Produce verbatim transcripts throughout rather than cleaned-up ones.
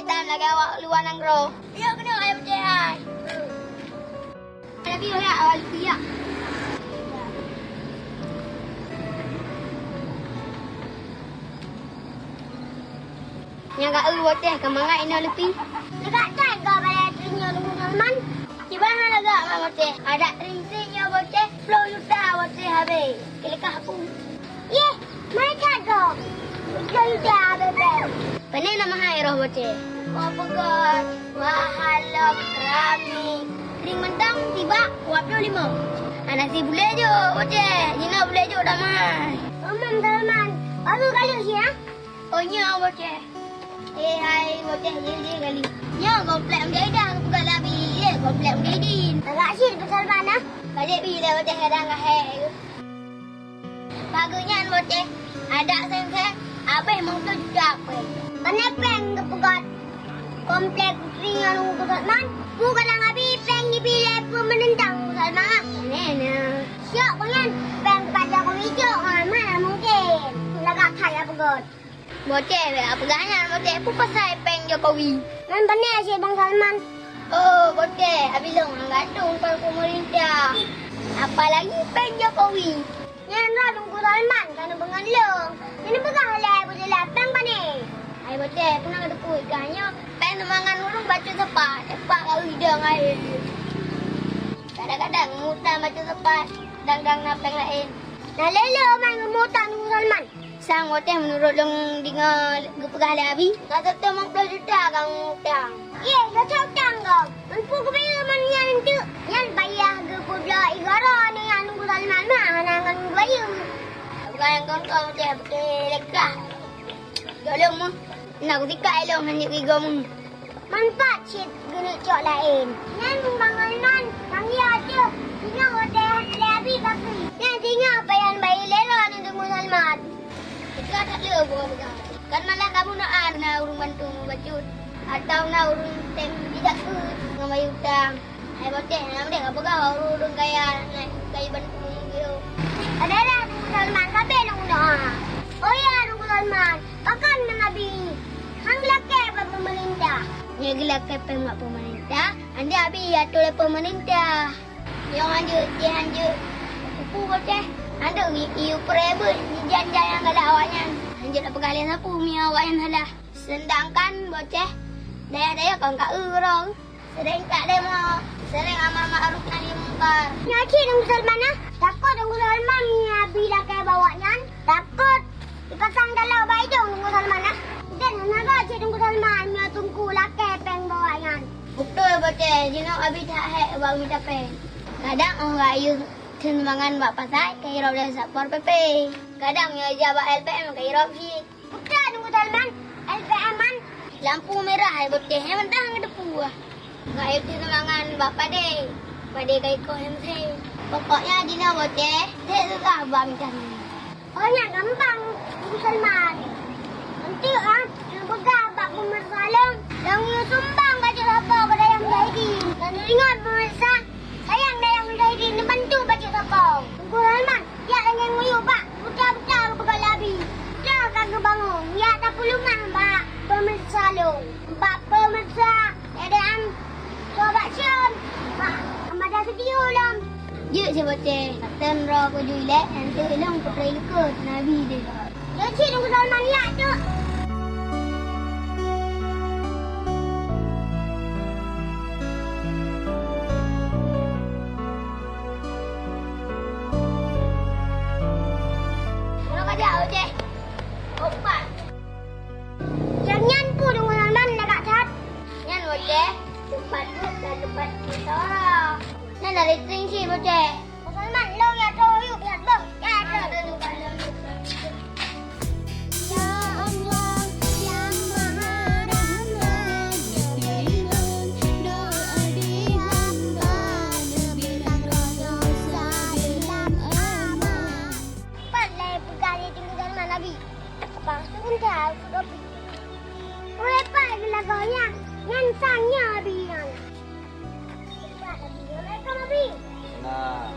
Tan lagèe awak luwa nanggroe. Iya keunoe ayah peucaya. Tapi awak luwa. Nyang ka eu boceh ka mangat inoe leupie. Lagak that gob balèe teunyoe Teungku Salman. Kiban hana lagak mak boceh. Adak teurimsi nyoe boceh, ploh juta boceh habéh. Keu leukah pun. Yeh, meuhat that gob. Ploh juta habéh. Pane na meuhai roh boceh. Wah peugah, wah halom, rami. Ring mantong tibak dua puluh lima. Hana si bulèe jok boceh. Jinoe bulèe jok dah meuhai. Teungku Salman, baru kali sih ya? Oh, nyoe boceh. Eh, hai boceh, jih-jih kali. Nyoe komplek Mujahidin, bukan labi. Eh, komplek Mujahidin. Agak sih Teungku Salman, ah. Bajèk bi lé boceh kadang kahé. Bagus nyan boceh. Adak seng-seng, habéh meutuju juta péng. Pane péng geupeugöt komplek putri ngon Teungku Salman. Peue kadang abi péng jibi lé peumeurintah Teungku Salman, ah. Pane na. Syok keu nyan, péng pat Jokowi jok, ah, mana mungkin. Lagak that ya peugöt. Boceh, bèk peugah nyan, boceh. Peue pasai péng Jokowi? Nyan pane cit Bang Salman. Oh, boceh, abi lôn gantung keu peumeurintah. Apalagi péng Jokowi. Nyan rot Teungku Salman ka neubeungon lôn. Nyan peugah lé boceh lé péng pane. Hai boceh, peue na kateupeue kah nyoe? Péng teumangan ureueng bacut sapat, sapat ka idong hai. Kadang-kadang mutang bacut sapat, kadang-kadang na péng laén. Na lé lôn man geumutang Teungku Salman. Sang watèe meunurot lôn deungö geupeugah lé abi, ka seutôt limong ploh juta ka mutang. Yeh, gata utang gob. Ngon peue geubayeue man nyan teuk? Nyan payah geupeubloe igoe droeneuh nyan Teungku Salman mah hana ngon geubayeue. Bukan ngon kong teuh beutôi lekah. Jok lôn meuh. Na kutika ilôn hanjeuet igoe meuh. Man pat cit geuneuk cok laén. Nyan Bang Salman, tangieng ateueh. Singoh watèe lé abi bakri. Nyan singoh payan bayeue lé droeneuh Teungku Salman. Teuka that le buka-buka. Kan malah kamoe na, na ureueng bantu meubacut. Atau na ureueng tem jijak keu ngon bayeue utang. Hai boceh, na meudeh kapeugah ureueng kaya na kayu bantu meugeue. Adalah Teungku Salman, sabe lôn doa. Oh ya Teungku Salman, pakon ngon abi? Han geulakèe bak peumeurintah. Nyoe geulakèe péng bak peumeurintah, andeuh abi atô lé peumeurintah. Nyoe hanjeuet, jih hanjeuet. Peue boceh? Hanjeuet i, i upreh beuet jijan-jan nyang galak awaknyan. Hanjeuet tapeugah lé sapeue meunyoe awaknyan salah. Seudangkan boceh, dayah-dayah kon ka eu droe. Sering tak demo, sering amar ma'ruf nahi mungkar. Nyoe cit Teungku Salman ah, takot Teungku Salman meunyo abi lakèe bak awaknyan, takot dipasang dalam bak idong Teungku Salman ah. Dan hana gak cit Teungku Salman meunyo Teungku lakèe péng bak awaknyan. Beutôi boceh, jinoe abi that hék bak mita péng. Kadang oh rayeuk teun mangan bak pasai, ka irop lé satpol P P. Kadang nyoe ija bak L P M ka irop cit. Buta Teungku Salman, L P M-an. Lampu merah hai boceh, hai mantong geuteupeue. Ka eu teuh seumangat bak padé. Padé ka ikoh M C. Pokoknya jinoe boceh, dek susah bak meucari. Oh nyan gampang Teungku Salman. Nanti ah, neupeugah bak pemirsa lôn, lôn yue sumbang bacut sapo keu dayah Mujahidin. Dan ingat pemirsa, sayang dayah Mujahidin neubantu bacut sapo. Teungku Salman, jak lagèe ngon yue bak buta-buta geupeugah lé abi. Buta ka geubangon, jak tapeuleumah bak pemirsa lôn. Bak pemirsa, dayah-dayah sobat Sion, bak Ahmada Studio lom. Jeuet si boceh, paten droe kujui lé, nanti lôn peutrei likot nabi deh. Jeuet cit Teungku Salman jak tu. Uroe ka jak, Uceh. Opat. Nyang nyan peue Teungku Salman lagak that? Nyan, Uceh, teumpat duek dan teumpat musyawarah. Nyan na listrik cit, Uceh. Teungku Salman, lôn ya troh yuk, ya troh. Ya troh. Ya Allah, yang Maha Rahman, jabi lôn doa di hamba, neubi nanggroe dosa di lam aman. Pat lé peugah lé Teungku Salman Abi. Apa sebentar, Abi. Mulai pat geunagoe nyan, nyan sang nyoe Abi nyan. Pat Abi, mulai ka Abi. Nah.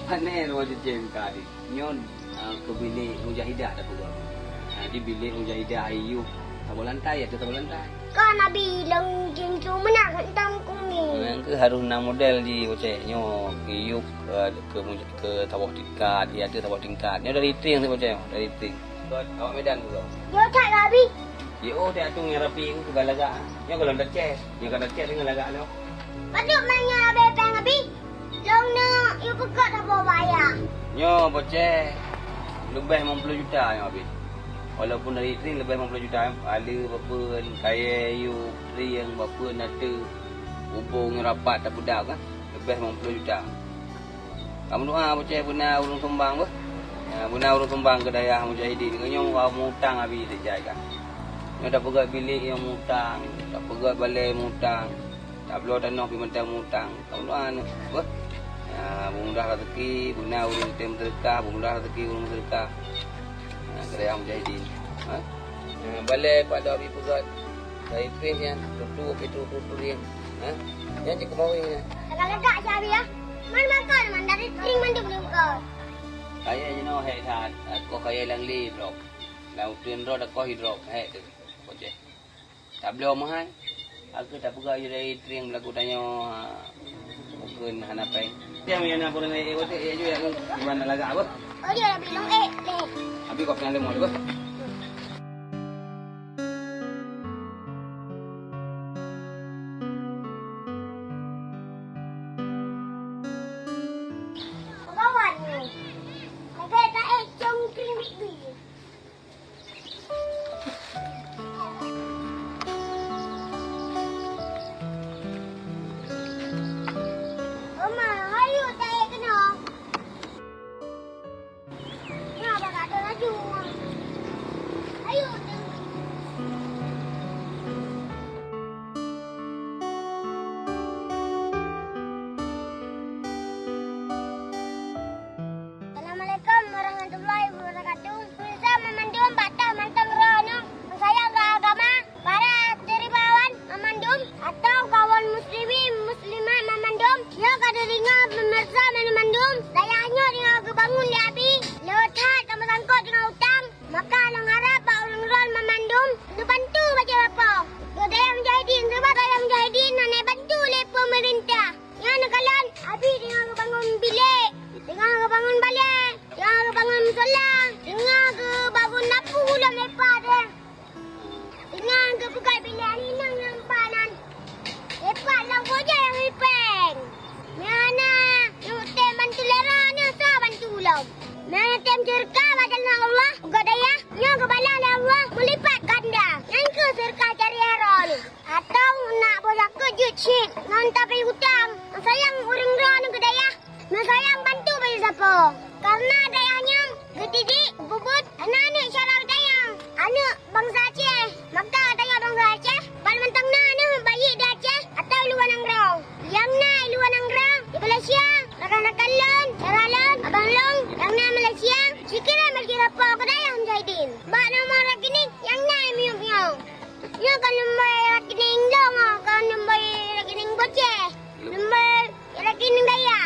Pane rumoh cicém tadi. Nyoe, ah, keu bilék Mujahidah tapeugah. Jadi bilék Mujahidah Ayub saboh lantai, ateueh saboh lantai. Kon Abi, lôn jincu meunan hantom kumi. Nyan keuh harôh na model jih, Boceh. Nyoe Ayub, eh, keu muj-, keu saboh tingkat, ya, ateueh saboh tingkat. Nyoe dari Itrieng, Boceh, dari Itrieng. Kot awak Medan juga. Yo that Abi. Yo, tak tung yang rapi tu suka lagak. Nyoe kalau tak cek, nyoe kalau cek dengan lagak lo. Padum nanya Abi peng Abi. Long na yue peugah saboh bayar. Nyoe Boceh, leubeh limong ploh juta nyoe habéh. Walaupun dari Itrieng leubeh limong ploh juta, ale bapeun, kayèe, yue, trieng, bapeun, nate, ubong, rapat, tapeudap kan, leubeh limong ploh juta. Kamoe doa Boceh beuna ureueng sumbang beuh. Ya, beuna ureueng sumbang keu dayah mujahidin. Keu nyoe mutang abi teuh jai kan. Nyoe tapeugöt bilék nyoe mutang, tapeugöt balè mutang. Tabloe tanoh pih mantong mutang. Kamoe doa nyoe, beuh. Ya, beumudah raseuki, beuna ureueng tém seudeukah, beumudah raseuki ureueng seudeukah. Ya, keu dayah mujahidin. Ha? Ya, balè pat lôn abi peugöt. Dari pih nyan, tutu, pitu, tutu rieng. Ha? Nyan cit keumawe nyan. Lagak-lagak cit abi, ya. Man makon, man dari tring mandum leuko. Kayèe jinoe hék that, akoh kayèe lam lé brok. Lam uteuen droe akoh idrop, hék teuh. Boceh. Tabloe meuhai. Aku tapeugah yue dari tring beulaku tanyoe, ha, bukon hana péng. Tiang nyang na peureulèe ék wote, ék jeuet, iban lagak apa? Oh, dia dah bilang ék leh. Abi kok pernah lemah juga? Pegawai ni. Lagak tak ék congkring bit-bit. Oma, ayo cari kena. Nyoe bak laju. Ayo. Assalamualaikum warahmatullahi wabarakatuh. Pemirsa mamandum, bak teuh mantong droeneuh, meusayang keu agama, para seiman mamandum, atau kawan muslimin muslimat mamandum, nyoe ka teudeungoe pemirsa mamandum, dayah nyoe teungoh geubangun lé Abi, lheueh that ka meusangkot deungon utang, maka lôn harab bak ureueng droen mamandum, neubantu bacut lapoe keu dayah mujahidin, sabab dayah mujahidin hana bantu lé peumeurintah. Nyan neukalon, Abi teungoh geubangun bilék, teungoh geubangun balè, teungoh geubangun musala, teungoh geubangun lampôh lom leupah teuh. Teungoh geupeugah bilék inong nyang pat nyan. Leupah lom bujang nyang ipeng. Nyan na, nyang tem bantu lé droeneuh soe bantu lom. Nyan tem seudeukah bak jalan Allah, peugah dayah, nyoe geubalah lé Allah meulipat ganda. Nyan kheueh seudeukah syariah droeneuh. Atau nak boh zakeuet jeuet cit ngon tapiôh utang. Meusayang ureueng droeneuh keu dayah, meusayang bantu bacut lapoe. Kareuna dayah nyoe geudidik, geupeubuet, hana aneuk syara geutanyoe, aneuk bansa Aceh. Maka geutanyoe bansa Aceh, ban mantong na aneuk baik di Aceh atau luwa nanggroe. Nyang na luwa nanggroe, di Malaysia, rakan-rakan lôn, syara lôn, abang lôn, nyang na Malaysia, sikirém bacut lapoe keu dayah mujahidin. Bak nomor rekening nyang na miyueb nyoe. Nyoe ka nombor rekening lôn, oh, ka nombor rekening Boceh. Nombor rekening dayah.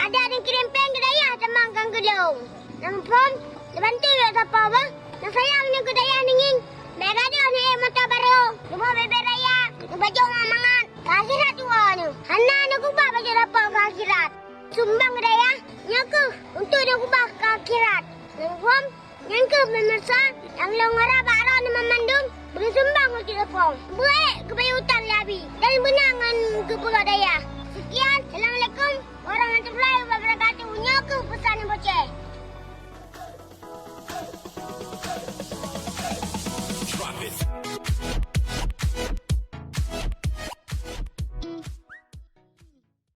Adak neukirém péng keu dayah teuma kon keu lôn. Nang phon, neubantu lôn sapeue bah. Neusayang nyoe keu dayah ngieng. Bèk gadôh neuék moto barô. Neuboh bèe-bèe raya. Neubajoh mangat-mangat. Keu akhirat tuwoe nyoe. Hana neukeubah bacut lapoe keu akhirat. Sumbang keu dayah, nyoe kheueh untuk neukeubah keu akhirat. Nang phon, Nyan kheueh pemirsa nyang lôn harab bak droeneuh banmandum, beureusumbang keu Teungku Lopong. Beuék geubayeue utang lé Abi dan beuna ngon geupeugah dayah. Seukian, Assalamualaikum warahmatullahi wabarakatuh. Nyoe kheueh peusan Boceh.